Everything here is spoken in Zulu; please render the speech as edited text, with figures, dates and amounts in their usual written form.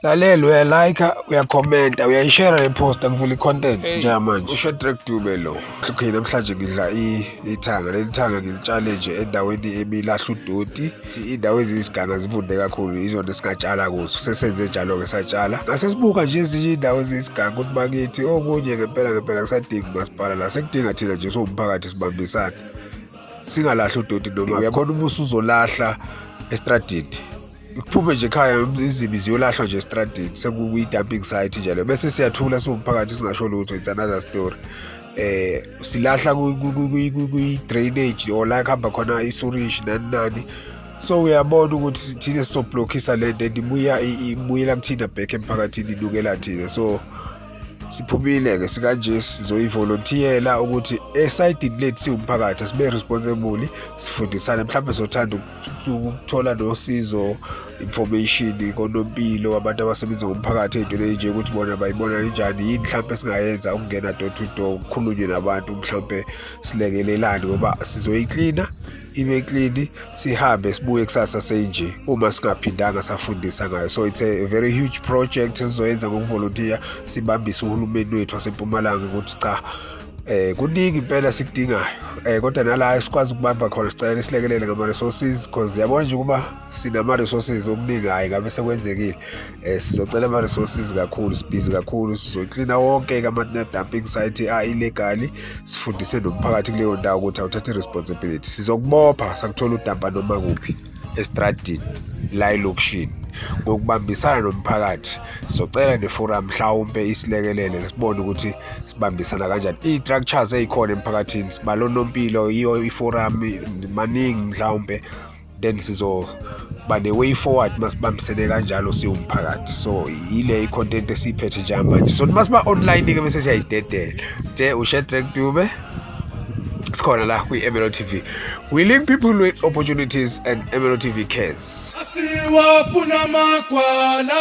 Lalela, uyalike, uyakhomenta, uyayishare le post, angivula i-content njengamanje. UShadrack Dube lo. Okay, namhlanje ngidla ithanga. Leli thanga ngilitshale nje endaweni ebilahla udoti. Indawo eziyisiganga zivunde kakhulu, izona esingatshala kuzo. Sesenze njalo-ke, satshala. Ngase sibuka nje ezinye iy'ndawo eziyisiganga ukuthi bakithi okunye ngempela ngempela kusadinga umasipala la, sekudinga thina nje siwumphakathi sibambisane. Singalahli udoti noma uyakhona uma usuzolahla estradini. Kuphume nje ekhaya izibi ziyolahlwa nje estradini, sekuyi-dumping site nje leyo, bese siyathula siwumphakathi singasho lutho. It's another story. Silahla kwi-drainage or la kuhamba khona i-sewerage nani nani, so uyabona ukuthi thina sizoblockisa le nto and ibuya ibuyela kuthina back emphakathini, inukela thina. So siphumile-ke sikanje, sizoyivolonthiyela ukuthi esayidini lethu siwumphakathi asibe responsible, sifundisane. Mhlawumbe sothanda ukuthola nosizo, information konompilo, abantu abasebenza ngomphakathi, ey'ntweni ey'nje, ukuthi bona bayibona kanjani, yini mhlawumbe esingayenza ukungena door to door, kukhulunywe nabantu, mhlawumbe silekelelane, ngoba sizoyiklina ibe clean, sihambe sibuye kusasa seyinje uma singaphindanga safundisa ngayo. So it's a very huge project esizoyenza ngokuvolontiya, sibambise uhulumeni wethu wasempumalanga ukuthi cha, kuningi impela sikudingayo, kodwa nala sikwazi ukubamba khona, sicela nisilekelele ngama resources, because yabona nje ukuba sinama resources okuningi, hayi ngabe sekwenzekile. Sizocela ama resources kakhulu, sibhizi kakhulu. Sizoklina wonke ama dumping site a illegal, sifundise nomphakathi kuleyo ndawo ukuthi awuthathe responsibility, sizokubopha sakuthola udampa noma kuphi estradini la elokishini. Ngokubambisana nomphakathi, sizocela neforum mhlawumpe isilekelele, sibone ukuthi sibambisana kanjani, iy'structures ey'khona emphakathini, sibalo nompilo, iyo iforum, maningi mhlawumpe, then sizoba ne-way forward masibambisene kanjalo siwumphakathi. So yile i-content esiyiphethe njengamanje. So masiba online-ke bese siyayidedela nje. UShadrack Dube, sikhona la kwi-MLO TV. We link people with opportunities and MLO TV cares. Asiwafuna magwala.